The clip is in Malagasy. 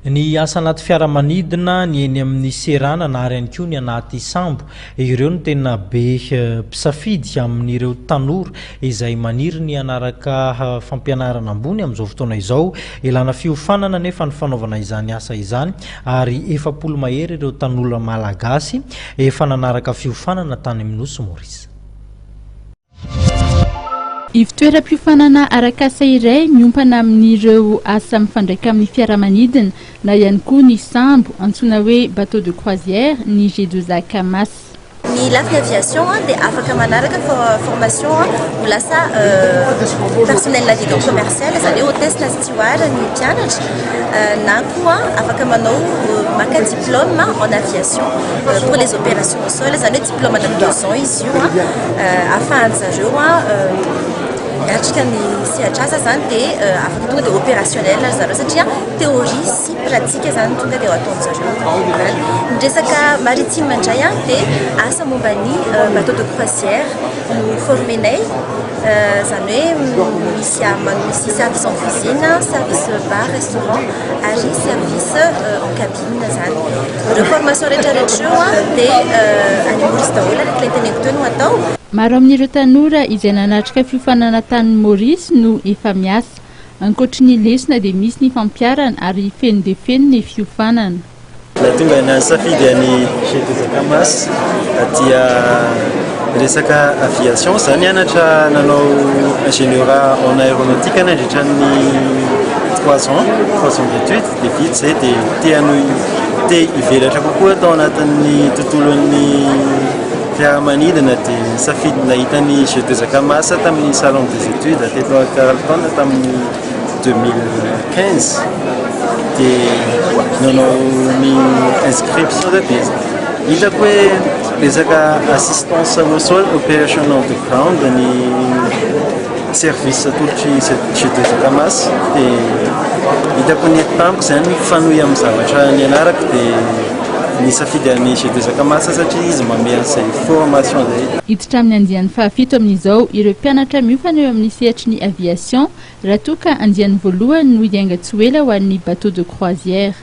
Ny asa anaty fiaramanidina, ny eny amin'ny seranana ary ihany koa ny anaty sambo. Ireo no tena be mpisafidy amin'ireo tanora izay maniry ny hanaraka fampianarana ambony amin'izao fotoana izao. Ilana fiofanana anefa ny fanaovana izany asa izany ary 40 mahery ireo tanora malagasy efa nanaraka fiofanana tany amin'ny Nosy Maurice. Ivon-toeram-piofanana arak'asa iray miompana amin'ireo asa mifandraika amin'ny fiaramanidina na ihany koa ny sambo, antsoina hoe bateau de croisière, ny G2A Camas. Ny lafiny aviation dia afaka manaraka formation ho lasa personnel navigant commercial, izany hoe hôtesse na steward ny mpianatra, na koa afaka manao maka diplôme en aviation pour les opérations au sol, izany hoe diplôme de 2 ans izy io ahafahan-jareo miatrika ny sehatr'asa izany dia afaka tonga dia opérationnel ry zareo satria théorie sy pratique izany tonga dia ataon-jareo any. Ny resaka maritime indray dia asa momba ny bateau de croisière no formenay, izany hoe misy misy service en cuisine, service bar restaurant ary service en cabine izany. Ireo formation rehetrarehetra ireo dia any Maurice daholo araka ilay teneniko teo no atao. Maro amin'ireo tanora izay nanatrika fiofanana tany Maurice no efa miasa. Ankoatry ny lesona dia misy ny fampiharana ary feno dia feno ny fiofanana. Nahatonga ny safidy an'i G2A Camas dia resaka aviation. Za nianatra nanao ingénieur en aéronautique nandritra ny 3 ans, 3 ans d'études, dia vita izay, dia te hanohy, te hivelatra kokoa tao anatin'ny tontolon'ny fiaramanidina, dia nisafidy nahita ny G2A Camas tamin'ny salon des études teto Carlton tamin'ny 2015, dia nanao ny inscription za, dia hitako hoe resaka assistance au sol, operation on the ground, ny service atolotry G2A Camas, dia hitako nety tamiko zany, mifanohy amin'ny zavatra nianarako, dia nisafidy an'ny G2A Camas satria izy manome an'izay formation zay. Hiditra amin'ny andiany fahafito amin'izao ireo mpianatra miofana eo amin'ny sehatry ny aviation raha toa ka andiany voalohany no hiainga tsy ho ela ho an'ny bateau de croisière.